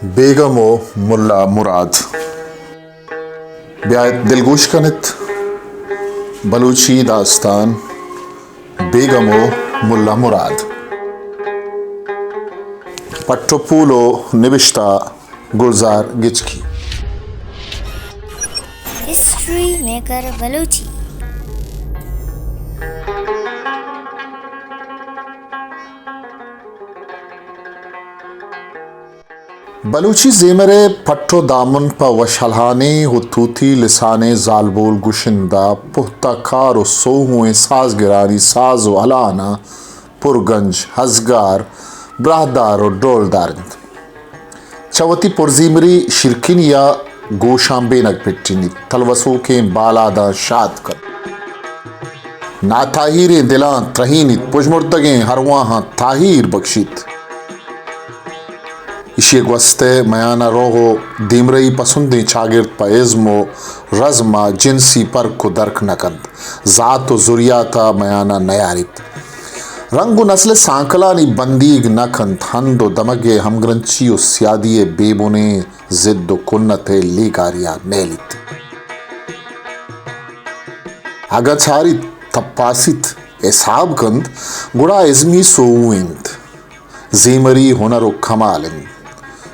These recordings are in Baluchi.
بیگم و ملا مراد۔ بیایت دلگوش کنت بلوچی داستان بیگم و ملا مراد۔ پٹ و پول و نبشتہ گلزار گچکی۔ History maker Balochi. بلوچی زیمر ءِ پٹ ءُ دامن پہ وشھلھانیں ءُ توتی لسانیں زالبول گشندہ، پہتہ کار ءُ سوہوئیں سازگرانی ساز ءُ الہاناں پرگنج، ہزگار، براہدار ءُ ڈولدار انت۔ چہ وتی پرزیمری شیرکنی ءَ گوشاں بینگ پٹینیت، تلوسوکیں بالاداں شات کنت، ناتاہیریں دلاں ترہینیت، پژمردگیں ارواہاں تاہیر بکشیت۔ ایشی ءِ گوست ءِ میان ءَ روہ ءُ دیمرئی پسندیں چاگرد پہ ازم ءُ رزم ءَ جنسی پرک ءُ درک نہ کنت، زات ءُ زریات ءَ میان ءَ نیاریت۔ رنگ ءُ نسل ءِ سانکلانی بندیگ نہ کنت، ہند ءُ دمگ ءِ ہمگرنچی ءُ سیادی ءِ بے بنیں زد ءُ کنت ءِ لیگاریا نیلیت۔ اگاں چاریت، تپاسیت، حساب کنت، گڑا ازمی سوہو انت۔ زیمری ہنر ءُ کمال انت۔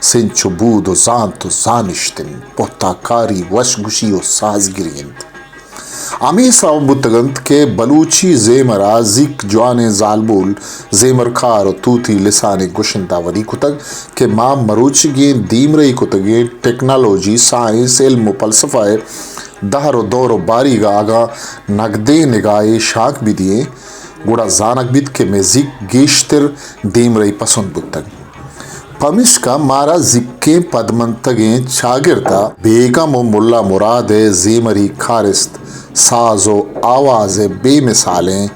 سنچ ءُ بود ءُ زانت ءُ زانشت انت۔ پہتاکاری، وشگوشی ءُ سازگری انت۔ ہمے سوب بوتگ انت کہ بلوچی زیمر ءَ زیک جوانیں زالبول، زیمرکار ءُ توتی لسانیں گشندہ ودی کتگ کہ ما مروچیگیں دیمرئی کتگیں ٹیکنالوجی، سائنس، علم ءُ فلسفہ ءِ دہر ءُ دور ءُ باریگ ءَ اگاں نگدیں نگاہے شانک بدییں، گڑا زانگ بیت کہ مئے زیک گیشتر دیمرئی پسند بوتگ۔ پمیشکا مارا زیکیں پدمنتگیں چاگرد ءَ بیگم ءُ ملا مراد ءِ زیمری کارست، ساز ءُ آواز ءِ بے مثالیں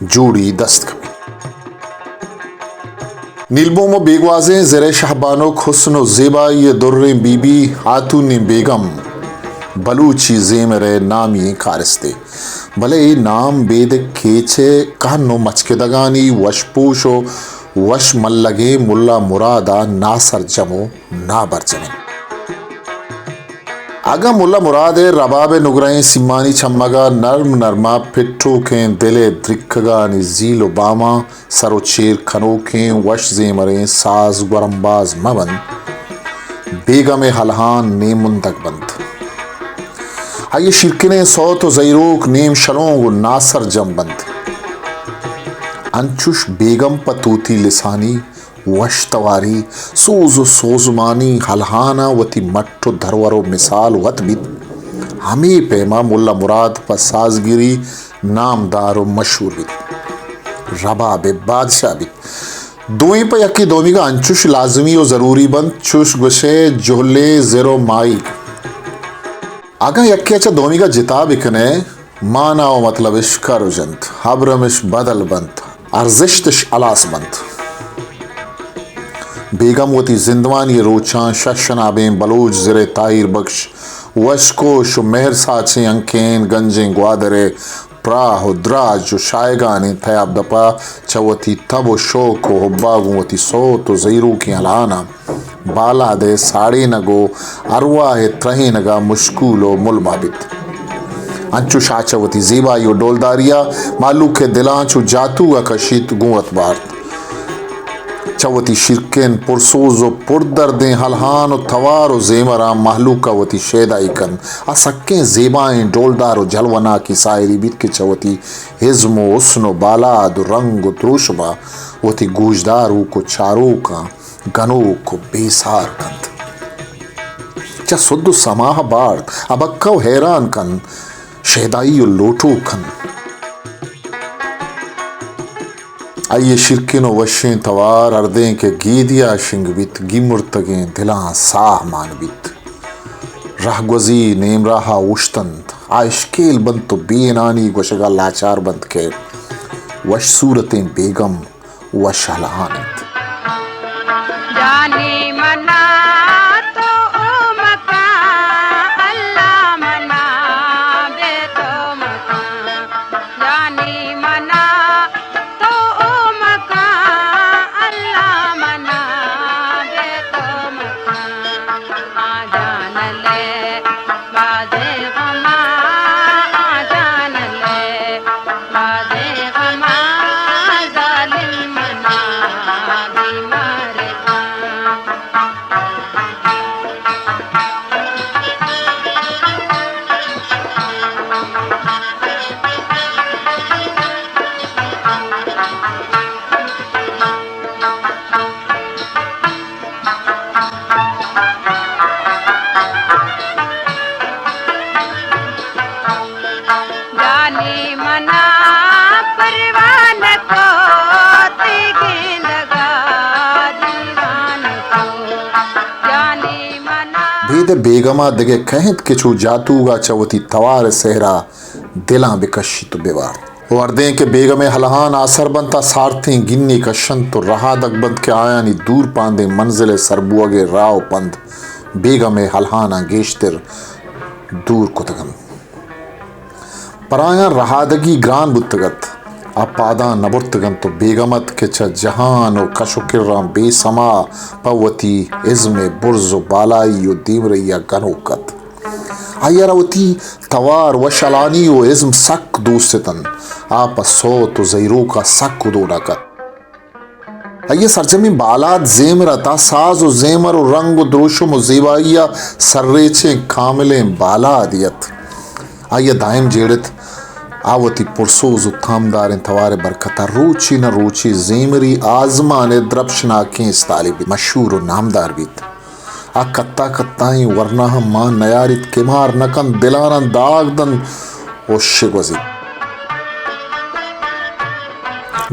جوڑی دست کپیت۔ نیلبوم ءُ بیگوازیں زرءِ شہبانک، حسن ءُ زیبائی ءِ دریں بی بی، ہاتونیں بیگم بلوچی زیمر ءِ نامی ئیں کارستے۔ بلے اے نام بیدک کیچ ءِ کہن ءُ مچکدگانی وش پوش ءُ وش ملگیں ملا مراد ءَ ناسرجم ءُ نابرجم انت۔ اگاں ملا مراد ءِ رباب ءِ نگرہیں سیمانی چمگ ءَ نرم نرم ءَ پٹوکیں دل ءِ درکگانی زیل ءُ باماں سر ءُ چیر کنوکیں وش زیمریں ساز گورمباز مہ بنت، بیگم ءِ الہان نیمندگ بنت۔ آئی ءِ شیرکنیں سوت ءُ زہیروک نیم شلونگ ءُ ناسرجم بنت۔ انچوش بیگم پہ توتی لسانی وش تواری، سوز ءُ سوزمانی الہاناں وتی مٹ ءُ درور ءُ مثال وت بیت، ہمے پیما ملا مراد پہ سازگری نامدار ءُ مشہور بیت۔ رباب ءِ بادشاہ بیت۔ دوئیں پہ یکے دومیگ ءَ انچوش لازمی ءُ ضروری بنت، چوش گوشئے جہلے زر ءُ ماہیگ۔ اگاں یکے ءَ چہ دومیگ ءَ جتا بکنئے، مانا ءُ مطلب اش کرّ جنت، ابرم اش بدل بنت، ارزشت اش ہلاس بنت۔ بیگم وتی زندمانی ءِ روچاں شہ شنابیں بلوچ زر ءِ تاہیر بکش، وشکوش ءُ مہر ساچیں ہنکین گنجیں گوادر ءِ پراہ ءُ دراج ءُ شاہگانیں تیاب دپ ءَ چہ وتی تب ءُ شوق ءُ حب ءَ گوں وتی سوت ءُ زہیروکیں الہاناں بالاد ءِ ساڑینگ ءُ ارواہ ءِ ترہینگ ءَ مشکول ءُ ملما بیت۔ انچوش آ چہ وتی زیبائی ءُ ڈولداری ءَ مہلوک ءِ دلاں چو جاتوگ ءَ کشیت، گوں وت بارت۔ چہ وتی شیرکن، پرسوز ءُ پردردیں الہان ءُ توار ءُ زیمراں مہلوک ءَ وتی شیدائی کنت۔ آ سکیں زیبائیں، ڈولدار ءُ جلوہ ناکیں ساحرے بیت کہ چہ وتی ازم ءُ حسن ءُ بالاد ءُ رنگ ءُ دروشم ءَ وتی گوشداروک ءُ چاروکاں گنوک ءُ بے سار کنت۔ چہ سد ءُ سماہ ءَ بارت، ابکہ ءُ حیران کنت، شیدائی ءُ لوٹوک کنت۔ آئی ءِ شیرکن ءُ وشیں توار ہردیں کہ گیدی ءَ شنگ بیت، گیمرتگیں دلاں ساہ مان بیت۔ رہگوزی نیمراہ ءَ اوشتنت، آ اشکیل بنت ءُ بے انانی گوشگ ءَ لاچار بنت کہ وش صورتیں بیگم وش الہان انت۔ جانی منا تو او مکان، اللہ منا بے تو مکان۔ جانی منا تو او مکان، اللہ منا بے تو مکان۔ بید ءَ بیگم ءَ دگہ کئے اِنت کہ چو جاتوگ ءَ چہ وتی توار ءِ سحر ءَ دلاں بہ کشیت ءُ بہ وارت۔ ءُ ہردیں کہ بیگم ءِ ہلہان آسر بنت، آ سارتیں گینے کش اَنت ءُ رہادگ بنت کہ آیانی دور پاندیں منزل ءِ سر بوگ ءِ راہ ءُ پند بیگم ءِ ہلہاناں گیشتر دور کتگ اَنت۔ پر آیاں رہادگی گران بوتگ اَت۔ آ پاداں نہ برتگ اَنت ءُ بیگم اَت کہ چہ جہان ءُ کش ءُ کراں بے سما پہ وتی ازم ءِ برز ءُ بالائی ءُ دیمرئی ءَ گنوک اَت۔ آئی ءَ را وتی توار، وش الہانی ءُ ازم سک دوست اِت اَنت۔ آ پہ سوت ءُ زہیروک ءَ سک ہدوناک اَت۔ آئی ءِ سرجمیں بالاد زیمر اَت، آ ساز ءُ زیمر ءُ رنگ ءُ دروشم ءُ زیبائی ءَ سرریچیں کاملیں بالادے اَت۔ آئی ءَ دائم جیڑ اِت۔ آ وتی پرسوز ءُ تامداریں توار ءِ برکت ءَ روچے نہ روچے زیمری آزمان ءِ درپشناکیں استالے بیت، مشہور ءُ نامدار بیت۔ آ کتا کتائیں ورناہاں مان نیاریت، کمار نہ کنت، دلاناں داگ دنت ءُ شگوزیت۔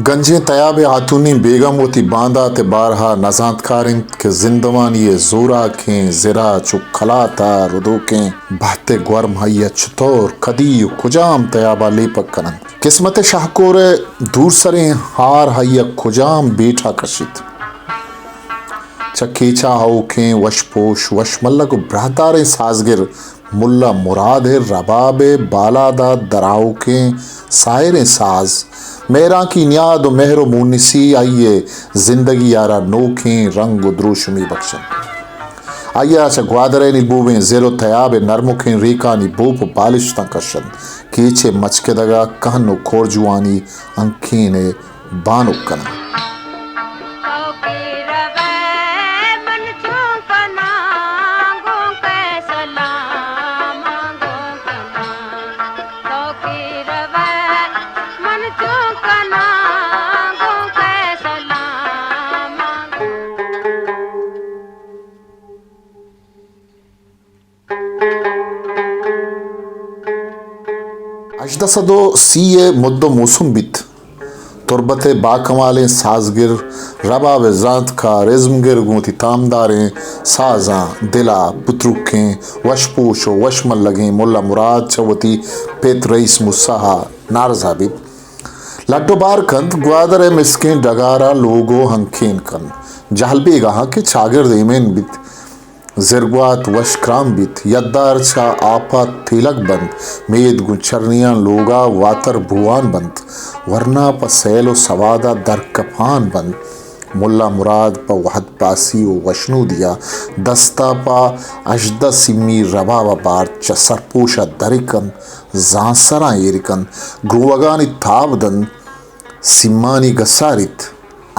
گنجیں تیاب ءِ ہاتونی بیگم وتی باندات ءِ بارہ ءَ نزانتکار اِنت کہ زندمانی ءِ زوراکیں زر ءَ چو کلات ءَ ردوکیں بہت ءِ گورم آئی ءَ چتور، کدی ءُ کجام تیاب ءَ لیپگ کن اَنت۔ قسمت ءِ شہکور ءِ دورسریں ہار آئی ءَ کجام بیٹ ءَ کشیت۔ چہ کیچ ءَ آؤکیں وش پوش، وش ملگ ءُ براہداریں سازگر ملا مراد ءِ رباب ءِ بالاد ءَ درآؤکیں ساحریں ساز، مہرانکی نیاد ءُ مہر ءُ مونسی آئی ءِ زندگی ءَ را نوکیں رنگ ءُ دروشمے بکش اَنت۔ آئی ءَ را چہ گوادر ءِ نیلبوبیں زر ءُ تیاب ءِ نرمکیں ریکانی بوپ ءُ بالشتاں کش اَنت۔ کیچ ءِ مچکدگ ءَ کہن ءُ کورجوانی ہنکین ءِ بانک کن اَنت۔ ہژدہ سد ءُ سی ءِ مد ءُ موسم بیت۔ تربت ءِ باکمالیں سازگر، رباب ءِ زانتکار، ازمگر گوں وتی تامداریں سازاں دل ءَ پتروکیں وش پوش ءُ وش ملگیں ملا مراد چہ وتی پت رئیس موسی ءَ نارزا بیت۔ لڈ ءُ بار کنت، گوادر ءِ مسکیں ڈگار ءَ لوگ ءُ ہنکین کنت۔ جہل بیگاہاں کہ چاگرد ایمن بیت۔ زرگوات وش کران بیت، یدار چہ آپ ءَ تیلگ بنت، مید گوں چرنیاں لوگ ءَ واتر بوان بنت، ورنا پہ سیل ءُ سواد ءَ درکپان بنت۔ ملا مراد پہ وہد پاسی ءُ وشنودی ءَ دست ءَ پہ ہژدہ سیمی رباب ءَ بارت، چہ سرپوش ءَ درکنت، زانسراں ایر کنت، گروگانی تاب دنت، سیمانی گساریت۔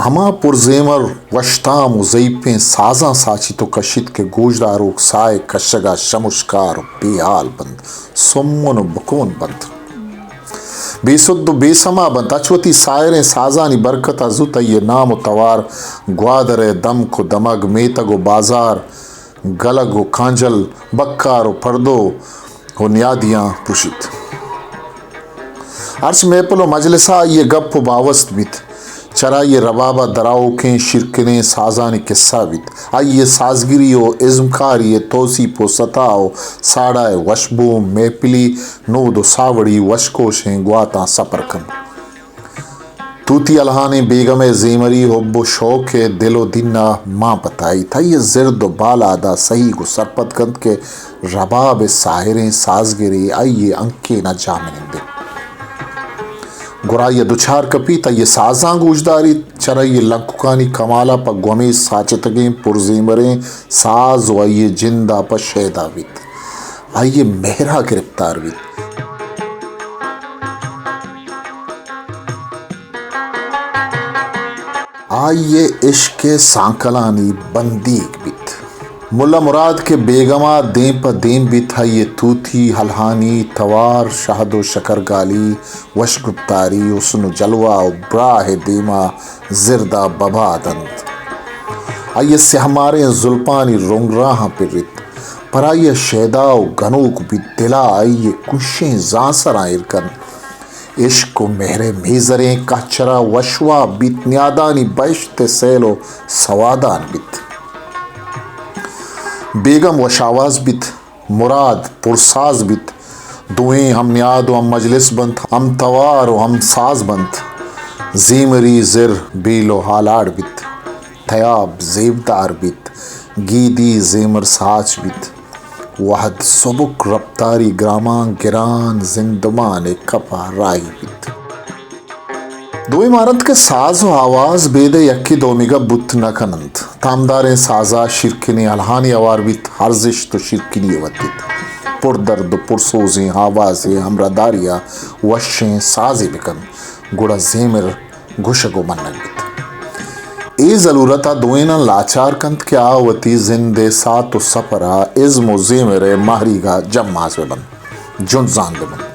ہما پرزیمر، وشتام ءُ زئیپیں سازاں ساچیت ءُ کشیت کہ گوشداروک ساہ ءِ کشگ ءَ شمشکار ءُ بے ہال بنت، سمن ءُ بکون بنت، بے سد ءُ بے سما بنت۔ اچ وتی ساحریں سازانی برکت ءَ زوت آئی ءِ نام ءُ توار گوادر ءِ دمک ءُ دمگ، میتگ ءُ بازار، گلگ ءُ کانجل، بکار ءُ پردو ءُ نیادیاں پرشیت۔ ہرچ محفل ءُ مجلس ءَ آئی ءِ گپ ءُ باوست بیت، چرآئی ءِ رباب ءَ درآؤکیں شیرکنیں سازانی کسہ بیت۔ آئی ءِ سازگری ءُ ازمکاری ءِ توسیپ ءُ ستا ءُ ساڑا ءِ وشبو محفلی نود ءُ ساوڑی وشکوشیں گواتاں سپر کنت۔ توتی الہانیں بیگم ءِ زیمری حب ءُ شوق ءِ دل ءُ دین ءَ مان پتائیت۔ آئی ءِ زرد ءُ بالاد ءَ سہیگ ءُ سرپد کنت کہ رباب ءِ ساحریں سازگرے آئی ءِ ہنکین ءَ جاہمنند انت۔ گڑا آئی ء دچار کپیت، آئی ء سازاں گوشداریت، چرآئی ء لنککانی کمال ء پہ گومے ساچتگیں پرزیمریں ساز و آئی ء جند ء پہ شیدا بیت، آئی ء مہر ء گرپتار بیت۔ آئی ء عشق ء سانکلانی بندیگ بیت۔ ملا مراد کہ بیگم ء دیم پہ دیم بیت، آئی ء توتی، ہلہانی، توار، شہد و شکرگالی، وشگپتاری، حسن و جلوہ و براہ ء دیم ء زرد ء ببا دنت۔ آئی ء سیاہ ماریں زلپانی رنگ راہاں پریت۔ پر آئی ء شیدا و گنوک بیت، دل ء آئی ء کشیں زانسراں ایر کنت۔ عشق و مہر ء میزریں کہچرا وشواب بیت، نیادانی بہشت ء سیل و سوادان بیت۔ بیگم وش آواز بیت، مراد پرساز بیت، دوئیں ہم نیاد و ہم مجلس بنت، ہم توار و ہم ساز بنت۔ زیمری زر بیل و ہالاڑ بیت، تیاب زیبدار بیت، گیدی زیمر ساچ بیت۔ وہد سبک رپتاری گراماں گران زندمان ء کپ ء راہی بیت۔ دوئیں مارنت کہ ساز و آواز بیدے یکے دومیگا بوت نہ کننت۔ تامداریں سازا شیرکنیں الہانی ہوار بیت، ارزشت و شیرکنی ء ودیت۔ پر درد و پر سوزیں آوازے ہمراہداری ء وشیں سازے بکن، گڑا زیمر گوشگ و منگ بیت۔ اے ضلورت آ دوئیناں لاچار کنت کہ آ وتی زند ء سات و سپر ء ازم و زیمر ء ماہریگ ء جماز بہ بنت، جنزان بہ بنت۔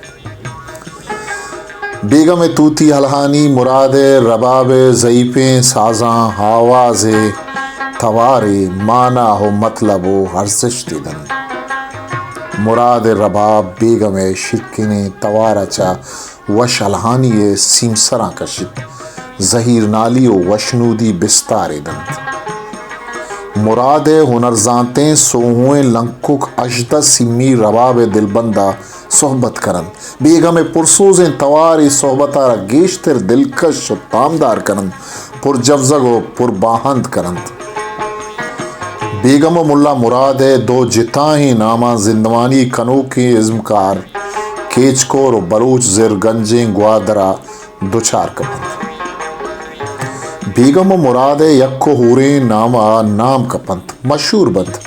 بیگم ء توتی ہلہانی، مراد ء رباب ء ضعیفیں سازاں، آواز ء توار ء مانا و مطلب و ارزشتے دنت۔ مراد ء رباب بیگم ء شیرکنیں توار ء چہ وش الہانی ء سیمسراں کشیت، زہیر نالی و وشنودی بستارے دنت۔ مراد ء ہنرزانتیں سوہوئیں لنکک ہژدہ سیمی رباب ء دلبند ء صحبت کننت۔ بیگم ء پرسوزیں توار اے صحبت ء را گیشتر دلکش و تامدار کننت، پر جوزگ و پر باہند کننت۔ بیگم و ملا مراد ء دو جتاہیں ناماں زندمانی کنوکیں ازمکار کیچ کور و بلوچ زرگنجیں گوادر ء دچار کپنت۔ بیگم و مراد ء یک و ہوریں نام ء نام کپنت، مشہور بنت۔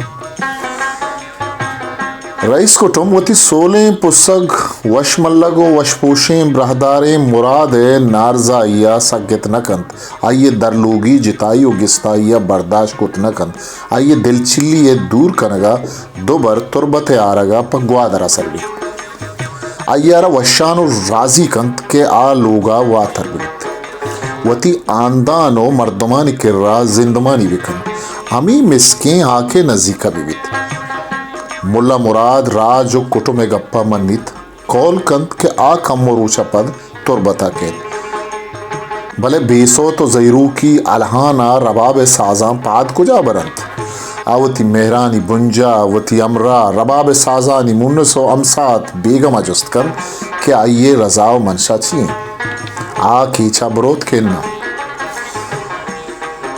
رئیس کٹم وتی سولیں پسگ وش ملگ و وش پوشیں براہداریں مراد ء نارزائی ء سگت نہ کنت۔ آئی ء درلوگی جتائی و گستائی ء برداشت کت نہ کنت۔ آئی ء دلچلی ء دور کنگ ء دو بر تربت ء آرگ ء پہ گوادر ء سر بیت۔ آئی ء را وشان و راضی کنت کہ آ لوگ ء واتر بہ بیت، وتی ہاندان و مردمانی کرا زندمانی بہ کنت، ہمے مسکیں ہاک ء نزیک ء بہ بیت۔ ملا مراد راج و کٹم ء گپ ء منیت۔ قول کنت کہ آ کمو روچ ء پد تربت ء کیت۔ بلے بے سوت و زہیروکی الہان ء رباب ء سازاں پاد کجا برنت؟ آ وتی مہرانی بنجاہ، وتی ہمراہ، رباب ء سازانی مونس و ہمسات بیگم ء جست کنت کہ آئی ء رضا و منشا چی انت؟ آ کیچ ء بروت کہ اناں؟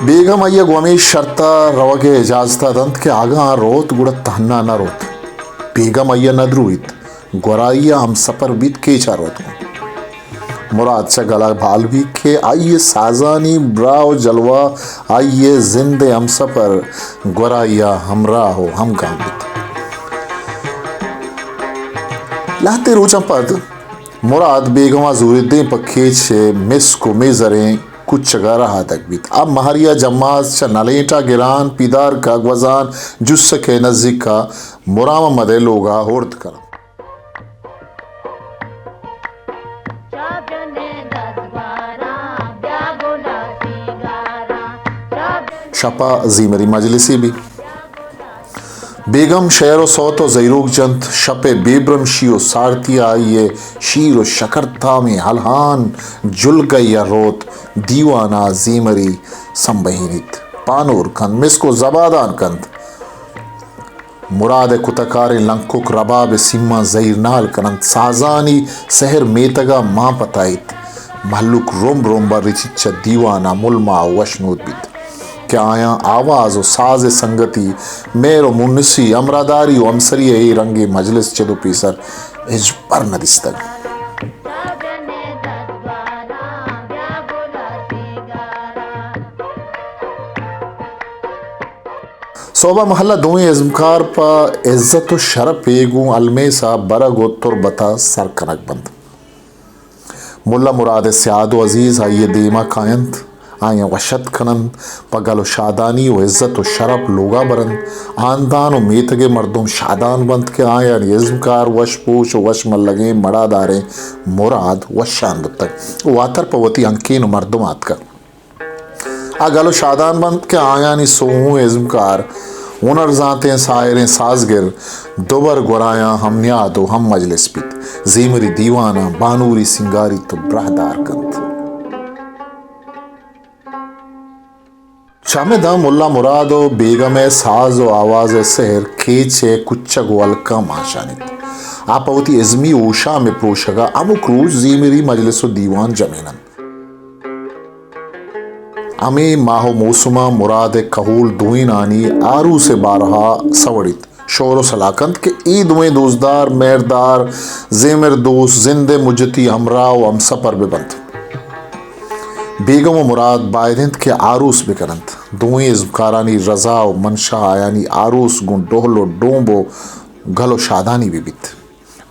بیگم آئی ء گوں ہمے شرط ء روگ ء اجازت ء دنت کہ اگاں آ روت گڑا تہنا نہ روت۔ بیگم آئی ء نہ دروہیت۔ گورائی ء ہمسپر بیت، کیچ ء روت گوں۔ مراد چہ گل ء بال بیت کہ آئی ء سازانی براہ و جلوہ آئی ء زند ء ہمسپر، گورائی ء ہمراہ و ہمگام بیت۔ لہتے روچاں پد مراد بیگم ء زوریدیں پہ کیچ ء مسک و میزریں کچگ ء رہادگ بیت۔ آ مہری ء جماز چہ نلینٹ ء گران پیدارک ء گوزان جسک ء نزیک ء مرام محمد ء لوگ ء ہرد کنت۔ شپ ء زیمری مجلسے بی۔ بیگم شعر و سوت و زہیروک جنت۔ شپ ء بے برمشی و سارتی ء آئی ء شیر و شکر تامیں ہلہان جلگئی ء روت، دیوان ء زیمری سمبہینیت، پانور کنت، مسک و زبادان کنت۔ مراد ء کتکاریں لنکک رباب ء سیماں زہیر نال کننت، سازانی سحر میتگ ء مان پتائیت۔ مہلوک رمب رمب ء رچیت، چہ دیوان ء ملما ء وشنود بیت کہ آیاں آواز و ساز ء سنگتی، مہر و مونسی، ہمراہداری و ہمسری ء اے رنگیں مجلس چد و پیسر ہچبر نہ دیستگ۔ سہب ءَ مہل ءَ دوئیں ازمکار پہ عزت ءُ شرپ ءَ گوں المیس ءَ برگ ءُ تربت ءَ سر کنگ بنت۔ ملا مراد ءِ سیاد ءُ عزیز آئی ءِ دیم ءَ کاینت، آیاں وش اتک کننت، پہ گل ءُ شادانی ءُ عزت ءُ شرپ لوگ ءَ برنت۔ ہاندان ءُ میتگ ءِ مردم شادان بنت کہ آیانی ازمکار وش پوش ءُ وش ملگیں مڑاداریں مراد وشان بوتگ ءُ واتر پہ وتی ہنکین ءُ مردم آتکگ۔ آ گل ءُ شادان بنت کہ آیانی سوہوں ازمکار، ہنرزانتیں ساحریں سازگر، دوبر گورایاں ہم نیاد ءُ ہم مجلس بیت، زیمری دیواناں بانوری سینگاریت ءُ براہدار کنت۔ چمے داں ملا مراد ءُ بیگم ءِ ساز ءُ آواز ءِ سحر کیچ ءِ کچگ ءُ ہلکاں مانشانیت۔ آ پہ وتی ازمی ہوشام ءِ پروشگ ءَ ہمک روچ زیمری مجلس ءُ دیوان جمین انت۔ ہمے ماہ ءُ موسم ءَ مراد ءِ کہول دوئینانی آروس ءِ بارہ ءَ سوڑیت۔ شور ءُ سلاہ کنت کہ اے دوئیں دوستدار، مہردار، زیمر دوست، زند ءِ مجتی ہمراہ ءُ ہمسپر بہ بنت۔ بیگم ءُ مراد باید انت کہ آروس بہ کن انت۔ دوئیں ازمکارانی رضا ءُ منشا آیانی آروس گوں ڈہل ءُ ڈومب ءُ گل ءُ شادانی بہ بیت۔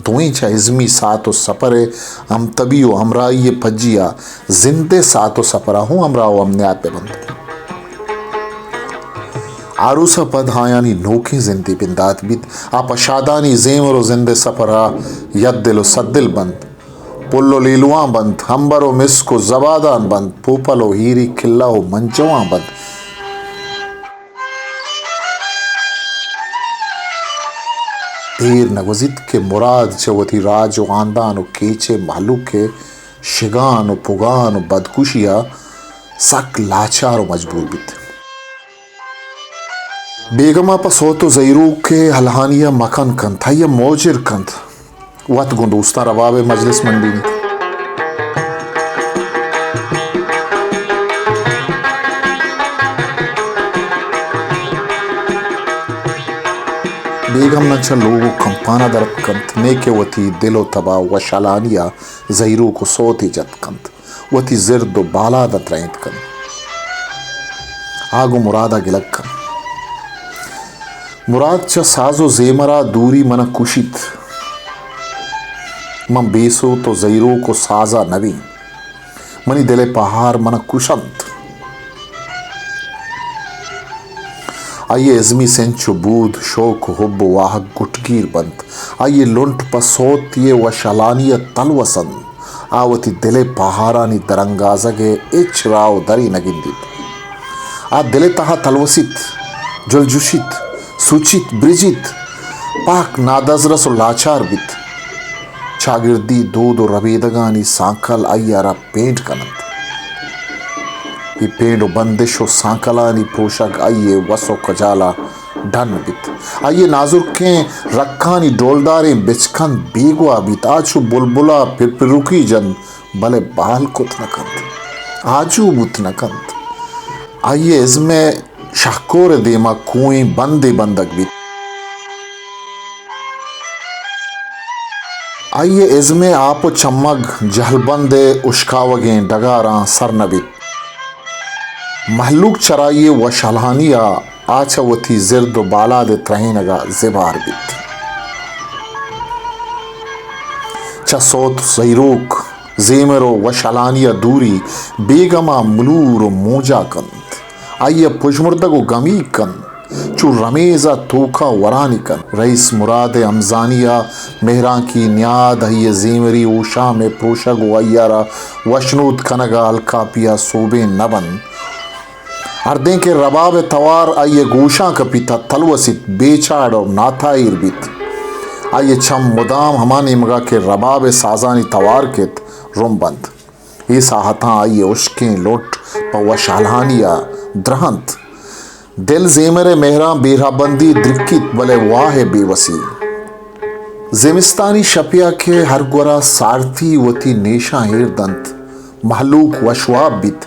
دوئیں چہ ازمی ساعت ءُ سپر ءِ ہمتبی ءُ ہمراہی ءِ پجی ءَ زند ءِ ساعت ءُ سپر ءَ ہوں ہمراہ ءُ ہمنیاد بہ بنت۔ آروس ءَ پد آیانی نوکیں زندے بندات بیت۔ آ پہ شادانی زیمر ءُ زند ءِ سپر ءَ یک دل ءُ سد دل بنت۔ پل ءُ لیلواں بنت، ہمبر ءُ مسک ءُ زبادان بنت، پوپل ءُ ہیری کلہ ءُ منجواں بنت۔ دیر نہ گوزیت کہ مراد چہ وتی راج ءُ ہاندان ءُ کیچ ءِ مہلوک ءِ شگان ءُ پگان ءُ بدکشی ءَ سک لاچار ءُ مجبور بیت۔ بیگم ءَ پہ سوت ءُ زہیروک ءِ ہلہانی ءَ مکن کنت، آئی ءَ موجر کنت، وت گوں دوستاں رباب ءِ مجلس منڈینیت۔ بیگم نہ چہ لوگ ءُ کمپان ءَ در اتک کنت، نئے کہ وتی دل ءُ تب ءَ وشحالانی ءَ زہیروک ءُ سوتے جت کنت۔ وتی زرد ءُ بالاد ءَ ترینت کنت۔ آ گوں مراد ءَ گلگ کنت۔ مراد، چہ ساز ءُ زیمر ءَ دوری من ءَ کشیت۔ من بے سوت ءُ زہیروک ءُ ساز ءَ نہ بیں۔ منی دل ءِ پہار من ءَ کش انت۔ آئی ءِ ازمی سنچ ءُ بود، شوق ءُ حب ءُ واہگ گٹگیر بنت۔ آئی ءِ لنٹ پہ سوتے ءِ وشحالانی ءَ تلوس انت۔ آ وتی دل ءِ پہارانی درانگازگ ءِ ہچ راہ ءُ درے نہ گندیت۔ آ دل ءِ تہا تلوسیت، جلجوشیت، سوچیت، برجیت، پہک نادزرس ءُ لاچار بیت۔ چاگردی دود ءُ ربیدگانی سانکل آئی ءَ را پینڈ کن انت۔ اے پینڈ ءُ بندش ءُ سانکلانی پروشگ آئی ءِ وس ءُ کجال ءَ ڈن بیت۔ آئی ءِ نازرکیں رکانی ڈولداریں بچکند بیگواہ بیت۔ آ چو بلبل ءَ پرپروکی جنت، بلے بال کت نہ کنت، آجو بوت نہ کنت۔ آئی ءِ ازم ءِ شہکور ءِ دیم ءَ کوہیں بندے بندگ بیت۔ آئی ءِ ازم ءِ آپ ءُ چمگ جہلبند ءِ اشکاوگیں ڈگاراں سر نہ بیت۔ مہلوک چرائی ءِ وشحالانی ءَ آ چہ وتی زرد ءُ بالاد ءِ ترہینگ ءَ زبہر بیت۔ چہ سوت، زہیروک، زیمر ءُ وشحالانی ءَ دوری بیگم ءَ ملور ءُ مونجا کنت۔ آئی ءَ پژمردگ ءُ گمیگ کنت۔ چو رمیز ءَ توکا ورانی کنت۔ رئیس مراد ءِ ہمزانی ءَ مہرانکی نیاد آئی ءِ زیمری ہوشام ءِ پروشگ ءُ آئی ءَ را وشنود کنگ ءَ الکاپی ءَ سوبین نہ بنت۔ ہردیں کہ رباب ءِ توار آئی ءِ گوشاں کپیت ءُ تلوسیت، بے چاڑ ءُ ناتاہیر بیت۔ آئی ءِ چم مدام ہما نیمگ ءَ کہ رباب ءِ سازانی توار کیت، رمب انت۔ اے ساہتاں آئی ءِ ہشکیں لنٹ پہ وشحالانی ءَ درہنت۔ دل زیمر ءِ مہراں بے رہبندی درکیت، بلے واہ ءِ بے وسی۔ زمستانی شپے ءَ کہ ہر گورا سارتی وتی نیشاں ایر دنت، مہلوک وشواب بیت،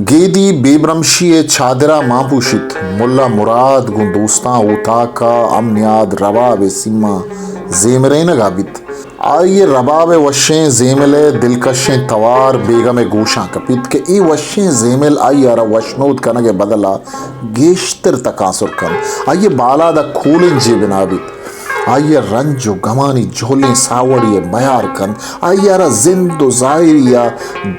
گیدی بے برمشی ءِ چادر ءَ مان پوشیت۔ ملا مراد گوں دوستاں اوتاک ءَ ہم نیاد رباب ءِ سیماں زیمرینگ ءَ بیت۔ آئی ءِ رباب ءِ وشیں زیمل ءِ دلکشیں توار بیگم ءِ گوشاں کپیت کہ اے وشیں زیمل آئی ءَ را وشنود کنگ ءِ بدل ءَ گیشتر تکانسر کنت۔ آئی ءِ بالاد ءَ کولنجے بنا بیت۔ آئی ءِ رنج ءُ گمانی جہلیں ساوڑی ءَ میار کنت۔ آئی ءَ را زند ءُ زاہری ءَ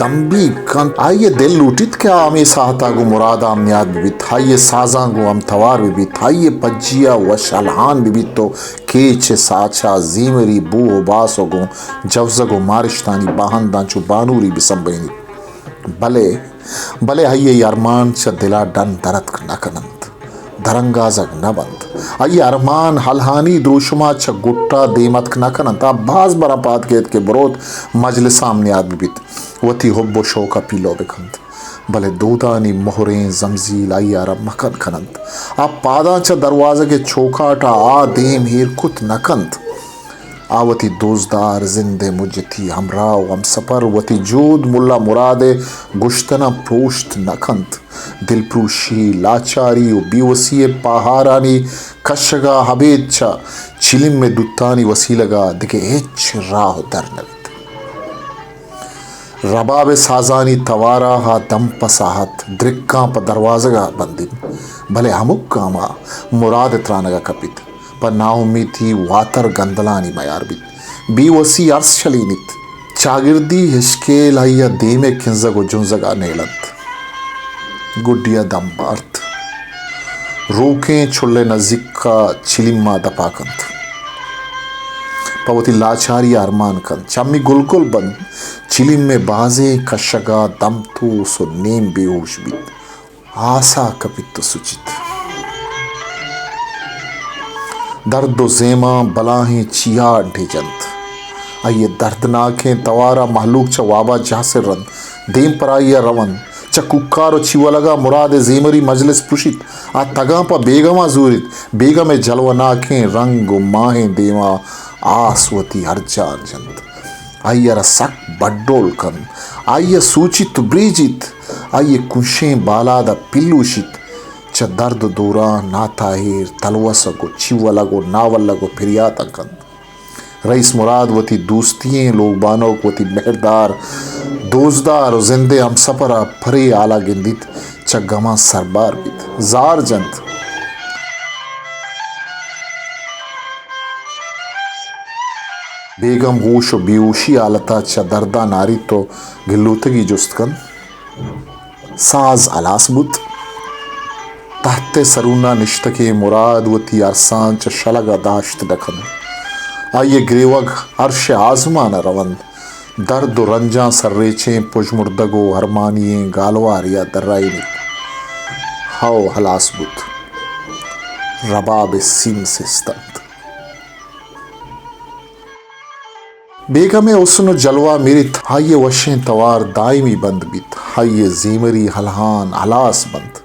دمبیگ کنت۔ آئی ءِ دل لوٹیت کہ آ ہمے ساہت ءَ گوں مراد ءَ ہم نیاد بہ بیت، آئی ءِ سازاں گوں ہم توار بہ بیت، آئی ءِ پجی ءَ وش الہان بہ بیت ءُ کیچ ءِ ساچ ءَ زیمری بوہ ءُ باس ءَ گوں جوزگ ءُ مارشتانی باہنداں چو بانوری بہ سمبہینیت۔ بلے، بلے آئی ءِ اے ارمان چہ دل ءَ ڈن درتک نہ کن انت، درانگازگ نہ بنت۔ آئی ءِ ارمان ہلہانی دروشم ءَ چہ گٹ ءَ دیم اتک نہ کن انت۔ آ باز براں پاد کیت کہ بروت مجلس ءَ ہم نیاد بہ بیت، وتی حب ءُ شوق ءَ پیلو بہ کنت۔ بلے دودانی مہریں زمزیل آئی ءَ را مکن کن انت۔ آ پاداں چہ دروازگ ءِ چوکاٹ ءَ آ دیم ایر کت نہ کنت۔ آ وتی دوستدار زند ءِ مجتی ہمراہ ءُ ہمسپر، وتی جود ملا مراد ءِ گشتناں پروشت نہ کنت۔ دلپروشی، لاچاری ءُ بیوسی ءِ پاہارانی کشگ ءَ ابید چہ چلم ءِ دوتانی وسیلگ ءَ دگہ ہچ راہ ءُ در نہ بیت۔ رباب ءِ سازانی توار ءَ آ دم پہ ساہت درکاں پہ دروازگ ءَ بندیت، بلے ہمک گام ءَ مراد ءِ ترانگ ءَ کپیت۔ پہ ناامیتی واتر گندلانی میار بیت۔ بے وسی ارس شلینیت۔ چاگردی ہشکیل آئی ءَ دیم ءِ کنزگ ءُ جنزگ ءَ نیل انت۔ گڈی ءَ دم بارت۔ روکیں چل ءِ نزیک ءَ چلیم ءَ دپا کنت۔ پہ وتی لاچاری ءَ ارمان کنت۔ چمی گلگل بنت۔ چلیم ءِ بازیں کشگ ءَ دم توس ءُ نیم بے ہوش بیت۔ آس ءَ کپیت ءُ سچیت۔ درد ءُ زیماں بلاہیں چیاڑے جنت۔ آئی ءِ دردناکیں توار ءَ مہلوک چہ واب ءَ جاہ سر انت، دیم پر آئی ءَ رونت۔ چہ کوکار ءُ چیولگ ءَ مراد ءِ زیمری مجلس پرشیت۔ آ تگاں پہ بیگم ءَ زوریت۔ بیگم ءِ جلوہ ناکیں رنگ ءُ ماہیں دیم ءَ آس وتی ہرجان جنت۔ آئی ءَ را سک بڈول کنت۔ آئی ءَ سوچیت ءُ بریجیت۔ آئی ءِ کنشیں بالاد ءَ پلوشیت۔ چہ درد ءُ دوران ناتاہیر تلوسگ ءُ چیولگ ءُ ناولگ ءُ پریاتاں کنت۔ رئیس مراد وتی دوستی ئیں لوگ بانک، وتی مہردار دوستدار ءُ زند ءِ ہمسپر ءَ پرے ہال ءَ گندیت، چہ گماں سربار بیت، زار جنت۔ بیگم ہوش ءُ بے ہوشی حالت ءَ چہ درد ءَ ناریت ءُ گلوتگی جست کنت۔ ساز ہلاس بوت۔ تحت ءِ سرون ءَ نشتگیں مراد وتی ارساں چہ شلگ ءَ داشت نہ کنت۔ آئی ءِ گریوگ عرش ءِ آزمان ءَ رونت۔ درد ءُ رنجاں سرریچیں پژمردگ ءُ ارمانی ئیں گالوارے ءَ درائینیت۔ ہئو ہلاس بوت۔ رباب ءِ سیم سست انت۔ بیگم ءِ حسن ءُ جلوہ مریت، آئی ءِ وشیں توار دائمی بند بیت، آئی ءِ زیمری الہان ہلاس بنت۔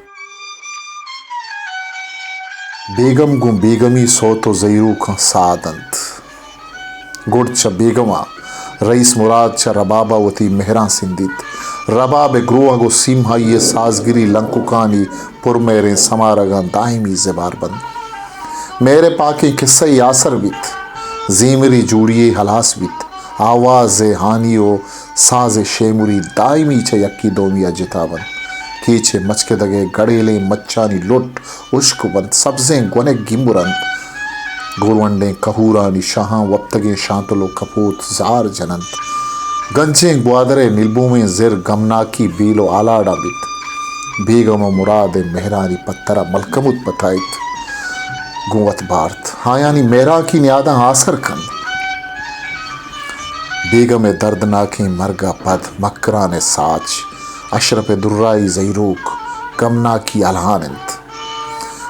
بیگم گوں بیگمی سوت ءُ زہیروکاں ساہ دنت۔ گڈ چہ بیگم ءَ رئیس مراد چہ رباب ءَ وتی مہراں سندیت۔ رباب ءِ گروہگ ءُ سیم آئی ءِ سازگری لنککانی پرمہریں سمارگاں دائمی زبہر بنت۔ مہر ءِ پاکیں کسہ یے آسر بیت۔ زیمری جوڑی یے ہلاس بیت۔ آواز ءِ ہانی ءُ ساز ءِ شیمری دائمی چہ یکے دومی ءَ جتا بنت۔ کیچ ءِ مچکدگ ءِ گڑیلیں مچانی لٹ ہشک بنت، سبزیں گونگ گیمر انت۔ گورونڈیں کہورانی شاہاں وپتگیں شانتل ءُ کپوت زار جننت۔ گنجیں گوادر ءِ نیلبومیں زر گمناکی بیل ءُ آلاڑاں بیت۔ بیگم ءُ مراد ءِ مہرانی پتر ءَ ملکموت پتائیت۔ گوں وت بارت۔ آیانی مہراکی نیاداں آسر کنت۔ بیگم ءِ دردناکیں مرگ ءَ پد مکران ءِ ساچ، اشرف ءِ درائی زہیروک، گمناکی الہان انت۔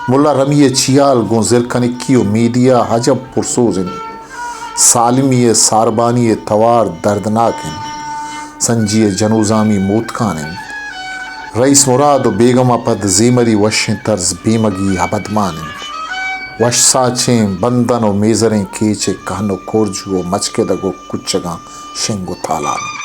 ملا رمی ءِ چیال گوں زرکنکی ءُ میدی ءَ عجب پرسوز انت۔ سالمی ءِ ساربانی ءِ توار دردناک انت۔ سنجی ءِ جنوزامی موتکان انت۔ رئیس مراد ءُ بیگم ءَ پد زیمری وشیں طرز بیمگی ابدمان انت۔ وش ساچیں بندن ءُ میزریں کیچ ءِ کہن ءُ کرج ءُ مچکدگ ءُ کچگاں شنگ ءُ تالان۔